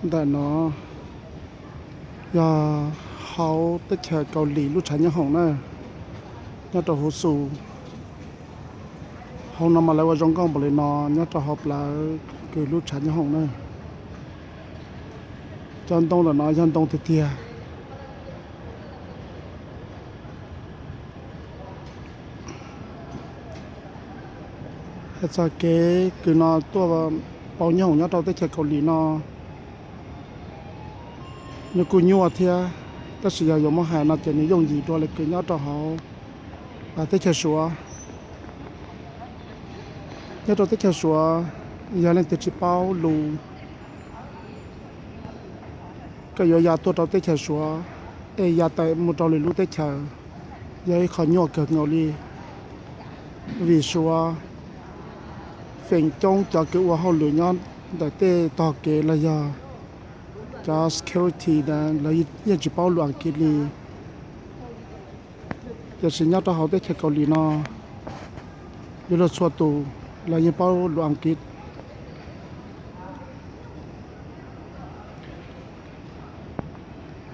Ntawm no yog hauv teb chaws Kaus Lim lub tshav nyooj hoom na, nyob rau hauv xus. Hauv no mas lawv ua zoo nkauj npaum li no nyob rau hauv plawv kws lub tshav nyooj hoom na. Cov ntoo ntawm no yog ntoo tiag tiag. Hais txog kev kws no tuaj pauv nyooj hoom nyob rau teb chaws Kaus Lim no, nws kuj nyuaj thiab, tab sis yog yuav muab hais no ces nws yooj yim dua li kws nyob rau hauv teb chaws Suav. Nyob rau teb chaws Suav, yog leej twg tsis paub lus, koj yuav ya tuaj rau teb chaws Suav es ya tawm mus rau lwm lub teb chaws yog ib qho nyuaj kawg nkaus li, vim Suav feem coob cov kws ua hauj lwm nyob ntawm tej tog kev los yog cov security na, lawv yeej tsis paub lus Askiv li. Tiam sis nyob rau hauv teb chaws Kaus Lim no, yuav luag txhua tus lawv yeej paub lus Askiv.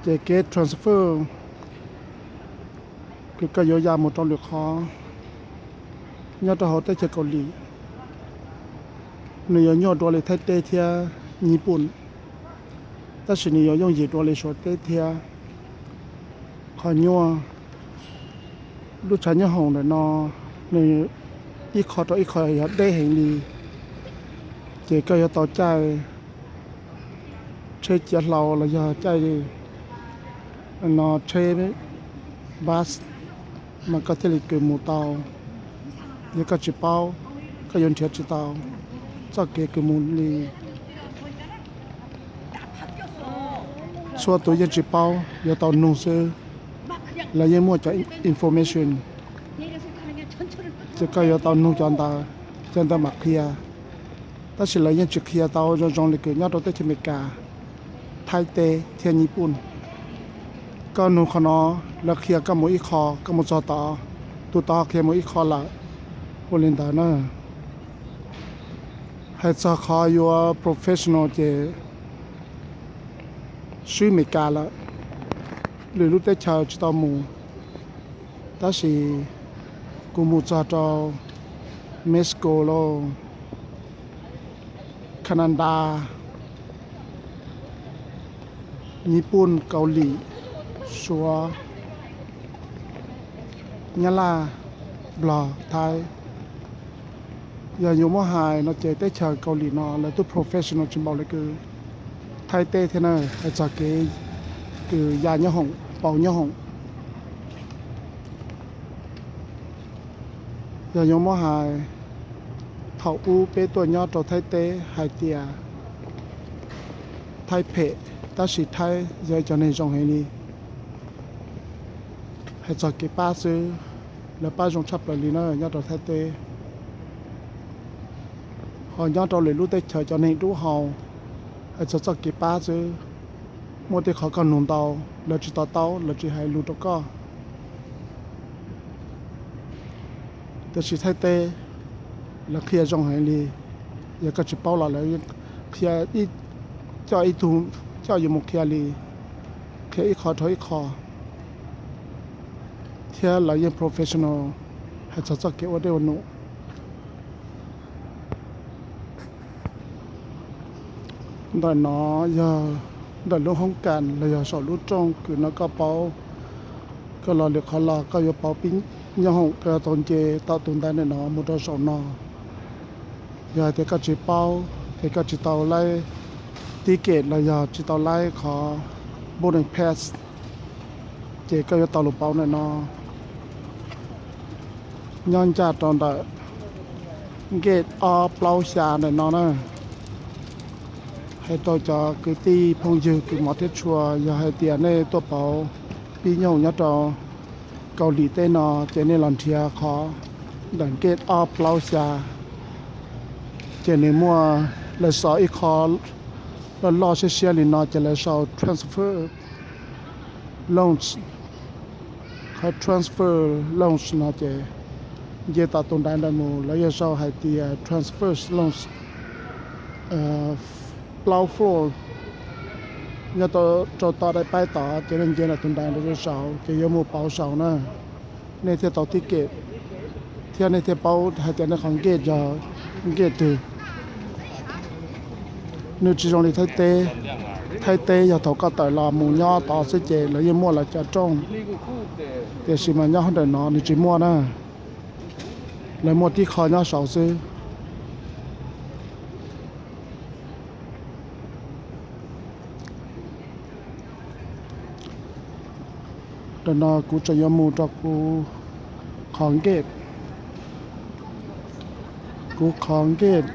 Ces kev transfer kws koj yuav ya mus rau lwm qhov nyob rau hauv teb chaws Kaus Lim, nws yuav nyuaj dua li Thaib teb thiab Nyij Pooj, tab sis nws yuav yooj yim dua li Suav teb thiab. Qhov nyuaj, lub tshav nyooj hoom ntawm no nws ib qho rau ib qho yog deb heev li, ces koj yuav tau caij tsheb ciav hlau los yog caij no tsheb bus mas koj thiaj li kws mus tau. Yog koj tsis paub, koj yuav nrhiav tsis tau txoj kev kws mus li. Txhua tus yeej tsis paub, yuav tau nug xwb. Lawv yeej muaj cov information, ces koj yuav tau nug cov ntawd, cov ntawd mam qhia. Tab sis lawv yeej tsis qhia tau zoo zoo li kws nyob rau teb chaws Amelikas, Thaib teb thiab Nyij Pooj. Koj nug qhov no, lawv qhia koj mus ib qho, koj mus txog tod, tus tod qhia mus ib qho lawm, ua li ntawd na. Hais txog qhov yuav professional ces swb Amelikas lawm, lwm lub teb chaws tsis tau mus, tab sis kuv mus txog rau Mexico lauj, Canada, Nyij Pooj, Kaus Lim, Suav, Nyab Laj, Nplog, Thaib. Yog yuav muab hais no ces teb chaws Kaus Lim no lawv twb professional tsis npaum li kws Thaib teb thiab na, hais txog kev kws ya nyob hoom, pauv nyob hoom. Yog yuav muab hais, thaum ub peb tuaj nyob rau Thaib teb hais tias Thaib phem, tab sis Thaib yog ib cov neeg zoo heev li. Hais txog kev pab xwb, lawv pab zoo tshaj plaws li na nyob rau Thaib teb. Ho nyob rau lwm lub teb chaws cov neeg dub hau, hais txog txoj kev pab xwb, muaj tej qhov koj nug ntau, lawv tsis to taub, lawv tsis hais lus rau koj. Tiam sis Thaib teb lawv qhia zoo heev li, yog koj tsis paub los lawv qhia, coj ib tug coj yuav mus qhia li, qhia ib qho dhau ib qho, thiab lawv yeej professional hais txog txoj kev ua dej ua num. Ntawm no yog ntawm lub hoob kas los yog saum lub rooj kws no koj paub, koj los lwm qhov los koj yuav pauv pib nyob hoom koj yuav tau nce tom tus ntaiv ntawm no mus rau saum no. Yog hais tias koj tsis paub es koj tsis tau laib ticket los yog tsis tau laib qhov boarding pass, ces koj yuav tau los pauv ntawm no, nyob ncaj rau ntawm gate ob plaub xya ntawm no na. Hais rau cov kwv tij phooj ywg kws mov thiab tshua, yog hais tias nej tuaj pauv pib nyob hoom nyob rau Kaus Lim teb no, ces nej los nrhiav qhov ntawm gate ob plaub xya, ces nws muaj, lawv sau ib qho loj loj siab siab li no ces lawv sau transfer lounge. Qhov transfer lounge no ces nce tom tus ntaiv ntawd mus lawv yuav sau hais tias transfer lounge plaub floor. Nyob rau tom daim paib tod ces nej nce ntawm tus nraim rau saud ces yuav mus pauv saud na, nej thiaj tau ticket thiab nej thiaj paub hais tias nej qhov gate yog gate twg. Nws tsis zoo li Thaib teb. Thaib teb yog thaum koj tawm los mus nyob tod xwb ces lawv yeej muaj lawv cov rooj, tiam sis mas nyob ntawm no nws tsis muaj na, lawv muaj tib qho nyob saud xwb. Ntawm no kuv tseem yuav mus rau kuv qhov gate. Kuv qhov gate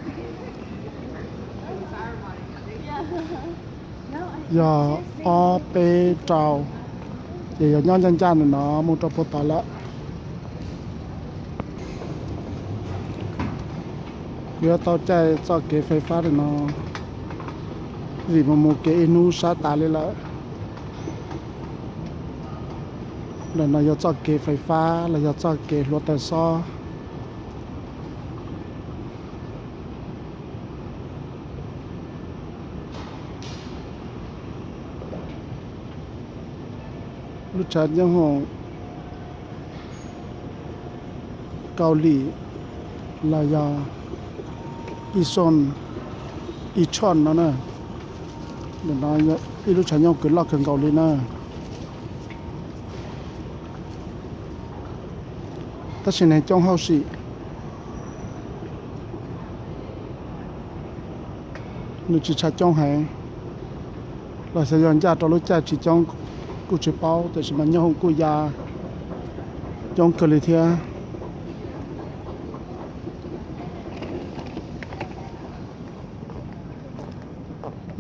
yog ob peb rau, ces yog nyob ncaj ncaj ntawm no mus rau puag tod lawm. Kuv yuav tau caij txoj kev fais fab ntawm no vim mus mus kev ib hnub sab tas li lawm. Ntawm no yog txoj kev fais fab los yog txoj kev hluav taws xob. Lub tshav nyooj hoom Kaus Lim los yog Incheon, Incheon no na, ib lub tshav nyooj kws loj kawg nkaus li na. Tab sis neeg coob hauj sim, nws tsis tshav coob heev, los xyov yog ncaj rau lub caij tsis coob kuj tsis paub, tiam sis mas nyooj hoom kuj ya coob kawg li thiab.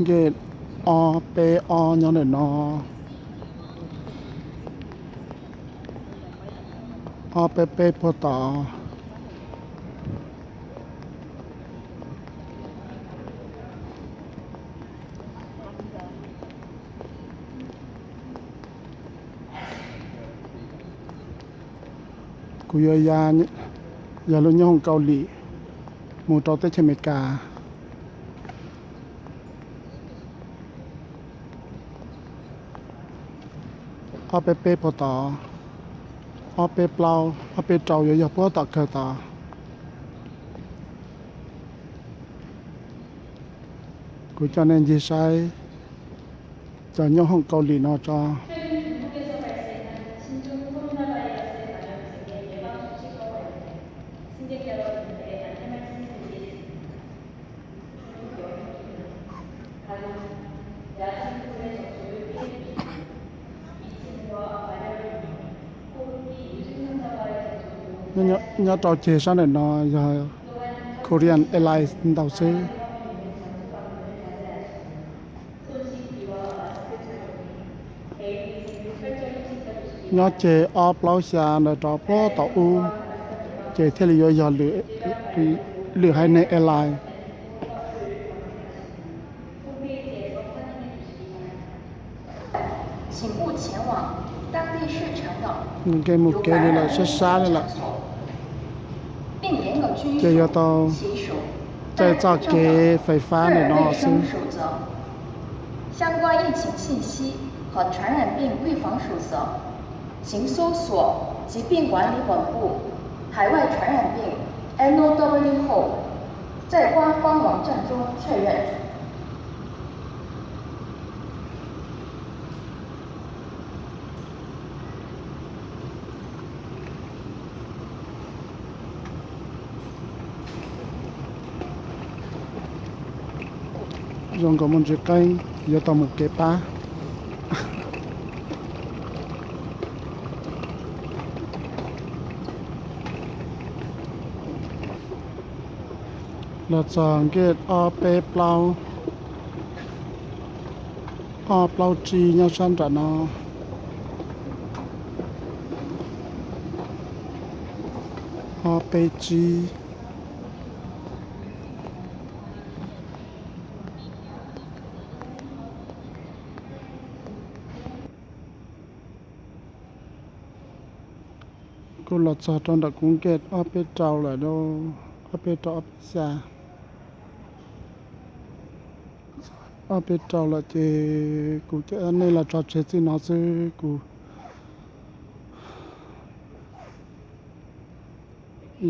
Gate ob peb ob nyob ntawm no, ob peb peb puag tod. Kuv yuav ya, yog lub nyooj hoom Kaus Lim mus rau teb chaws Amelikas. Ob peb peb puag tod, ob peb plaub, ob peb rau yuav yog puag tom kawg tod. Kuv coj nej ncig saib cov nyooj hoom Kaus Lim no tso. Nyob rau ceg sab ntawm no yog Korean Airlines ntau xwb. Nyob ceg ob plaub xya ntawd rov puag tom ub, ces thiaj li yuav yog lwm haiv neeg airline. 请勿前往当地市场的 Nws nkees mus kev li lawm, sab sab li lawm. 并严格遵 Ces yuav 守 tau 洗手、 戴 戴 口罩 txoj 等 kev fais fab ntawm no 卫生 xwb. 守则。相关疫情信息和传染病预防守则，请搜索疾病管理本部海外传染病 N O W 后，在官方网站中确认。 Zoo nkaus muaj ntsis qeeb, yuav tau mus kev pab. Los txog nkej ob peb plaub, ob plaub tsib nyob sab nram no, ob peb tsib. Kuj los txog rau ntawm kuv nkej ob peb rau lawm lauj, ob peb rau ob peb xya. Ob peb rau lawm ces kuv coj nej los tso tseg txij no xwb. Kuv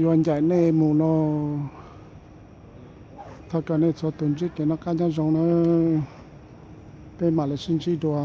yuav ncaim nej mus no. Thov kom nej txhua tus ntsib kev noj qab nyob zoo nawb. Peb mam li sib ntsib dua.